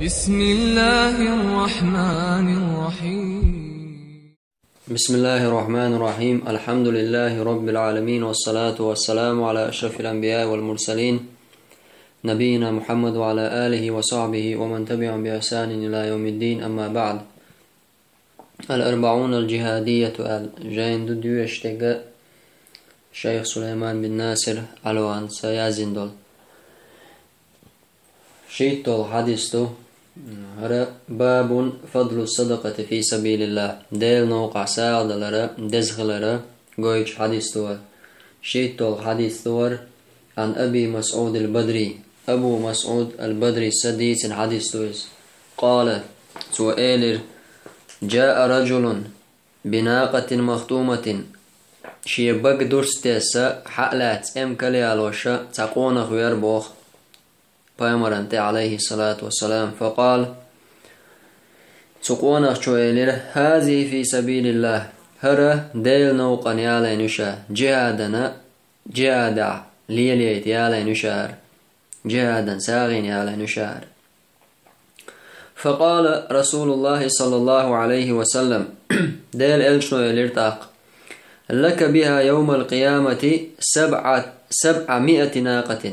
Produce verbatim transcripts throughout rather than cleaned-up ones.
بسم الله الرحمن الرحيم. بسم الله الرحمن الرحيم. الحمد لله رب العالمين، والصلاة والسلام على أشرف الأنبياء والمرسلين، نبينا محمد وعلى آله وصحبه ومن تبعهم بإحسان إلى يوم الدين، أما بعد. الأربعون الجهادية аьлла жайна ду доьшуш дерг, шайх Сулайман бин Насир Аль-Ванца яздина долу. ШийтталгӀа хьадис ду хӀара: «باب فضل الصدقة في سبيل الله», Делан новкъахь сагӀа далара деза хилара гойтуш хьадис ду хӀара. ШийтталгӀа хьадис ду хӀара: عن أبي مسعود البدري, Абу МасӀуд аль-Бадрис дийцина хьадис ду иза. قال, цо элира: جاء رجل بناقة مخطومة, шен бага дурс тесса, хьа а лаьцна эмкал ялоша цхьа къонах веара боху Пайхамарна тӀе, عليه الصلاة والسلام, فقال, цу къонахчо элира: هذه في سبيل الله, хӀара Делан новкъана ялийна ю ша, джихӀадана, джихӀадехь лелайта ялийна ю ша хӀара, джихӀадана сагӀина ялийна ю ша хӀара. فقال رسول الله صلى الله عليه وسلم, Делан элчано элира тӀаккха: لك بها يوم القيامة سبعة, سبعمائة ناقة.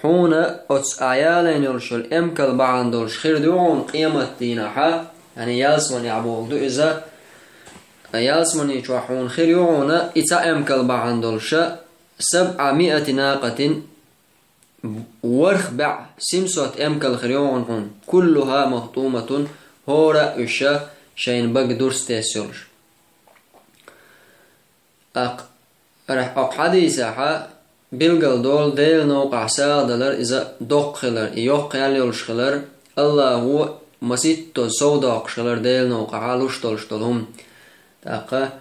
Хьуна оцу ахь ялийна йолуш йолу эмкал бахьана долуш хир ду хьуна къематдийнахьа, яьни ялсаманехь бохург ду иза, ялсамани чохь хьуна хир ю хьуна и цхьа эмкал бахьана долуша, سبعمائة ناقة, ворхӀ бӀе семьсот эмкал хир ю хьуна, كلها مخطومة, хӀора а уьш шайна бага дурс тесна йолуш. ТӀаккха, хӀокху хьадисехь билгал долу Делан новкъахь сагӀа далар иза доккха хилар, и йоккха ял йолуш хилар, АллахӀо масийттаза сов доккхуш хилар Делан новкъахь луш долуш долу хӀума. ТӀаккха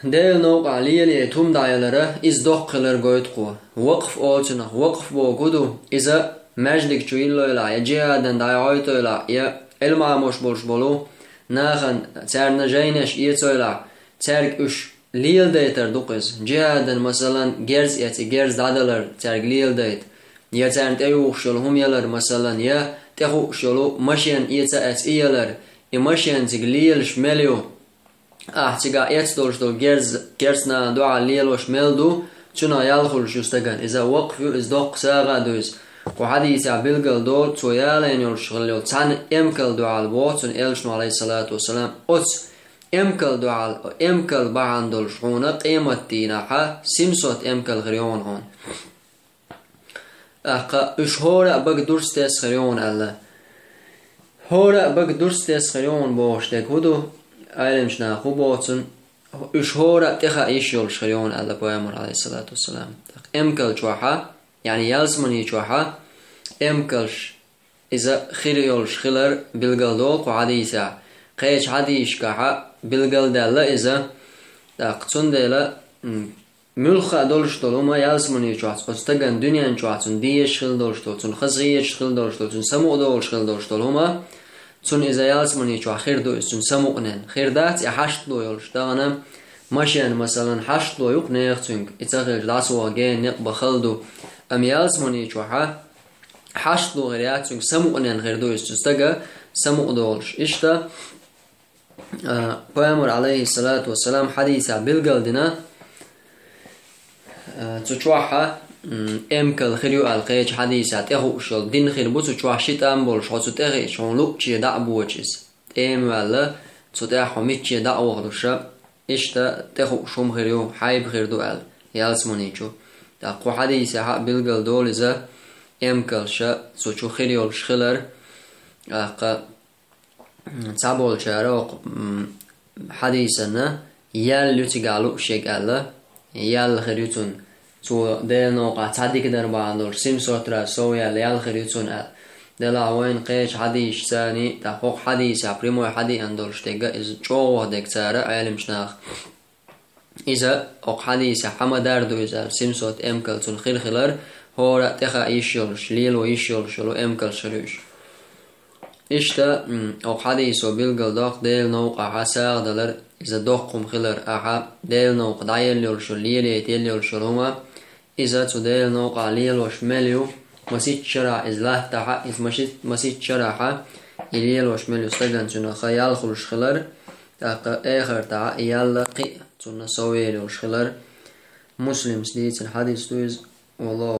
Делан новкъахь лелайта хӀума дӀаялара, иза доккха хилар гойту кхо. Вакъф олу цунах, вакъф бохург ду, иза маьждиг чу йиллийлахь, я джихӀадана дӀайохьуьйтийлахь, я Ӏилманхош болуш болу нахана царна жайнаш эцийлахь, цаьрга уьш леладайтар ду-кх иза. ДжихӀадана, масалан, герз эцна, и герз дӀадалар цаьрга леладайта, я царна тӀеюхуш йолу хӀума ялар, масалан, я тӀехууш йолу машен эца а эцна и ялар, и машен цига лелаш мел ю. Ахь цигахь эцна долуш долу герз, керстанан дуьхьал лелош мел ду, цунах ял хуьлуш ю стагана. Иза вакъф ю, иза доккха сагӀа ду иза. Кху хьадисехь билгал долу, цо ялийна йолуш хилла йолу цхьана эмкал дуьхьал боху цунна элчано, Ӏалайхиссалату вассалам. Оцу эмкал дуьхьал, эмкал бахьана долуш хьуна къематдийнахьа семьсот эмкал хир ю хьуна. ТӀаккха уьш хӀора а бага дурс тесна хир ю хьуна аьлла. ХӀора а бага дурс тесна хир ю хьуна бохуш дерг хӀун ду? Ӏеламчу наха хӀун боху цунна? Уьш хӀора а тӀехаа йиш йолуш хир ю хьуна аьлла Пайхамара, Ӏалайхиссалату вассалам. ТӀаккха эмкал чохьа, яьни ялсамани чохьа, эмкалш иза хир йолуш хилар билгал долу кху хьадисехь. Кхечу хьадисашкахьа билгал даьлла иза. ТӀаккха цундела, м, муьлхха а долуш долу хӀума ялсамани чохь, оцу стагана дуьнен чохь цунна дезаш хила долуш долу, цунна хазахеташ хила долуш долу, цунна самукъа долуш хила долуш долу хӀума, цунна иза ялсамани чохь хир ду иза, цунна самукъанен. Хир дац и хьаштло йолуш, тахана машен, масалан, хьаштло ю-кх нехан цуьнга, и ца хилча дӀасаваха гена некъ бан хала ду. Амма ялсамани чохьа хьаштло хир яц цуьнга, самукъанен хир ду иза, цу стага самукъа долуш. Иштта, а, Пайхамара, Ӏалайхиссалату вассалам, хьадисехь билгал дина, а, цу чохьа, м, эмкал хир ю аьлла, кхечу хьадисехь тӀехууш йолу дин хир бу цу чохь ши тӀам болуш, хьо цу тӀехиъча хьуна луъуче дӀа а бочу иза. ТӀема ваьлла, цу тӀехь хьо мичче дӀа а вахалуша, иштта тӀехууш хӀума хир ю, хьайба хир ду аьлла, ялсамани чу. ТӀаккха кху хьадисехьа а билгал долу иза, эмкалша цу чу хир йолуш хилар, тӀаккха цхьаболчара окху, м, хьадисана ял ю цигахь луъушъерг аьлла, ял хир ю цунна. Цо Делан новкъахь цхьа дика дар бахьана долуш, семьсот раз сов яьлла ял хир ю цунна аьлла. Делахь вайна кхечу хьадисашцаний, тӀаккха хӀокху хьадисехь прямой хьадеана долуш дерг а иза чӀогӀа ваха дерг цара, Ӏеламчу наха. Иза окху хьадисехь хьан ма-дарра ду иза аьлла, семьсот эмкал цунна хир хилар, хӀора а тӀехаа йиш йолуш, лело йиш йолуш йолу эмкалш хир ю уьш. Иштта, м, окху хьадисо билгал доккху Делан новкъахьа сагӀа далар, иза доккха хӀума хилар, ахьа Делан новкъа дӀаелла йолуш йолу, лелайта елла йолуш йолу хӀума, иза цу Делан новкъахь лелош мел ю, Масийтта шарахь иза латтахь, иза маши-, масийтта шарахь и лелош мел ю стагана цуьнан хан ял хуьлуш хилар, тӀаккха эхартахь и ял кхин а цунна совъяла йолуш хилар. Муслимс дийцина хьадис ду иза. Валлаху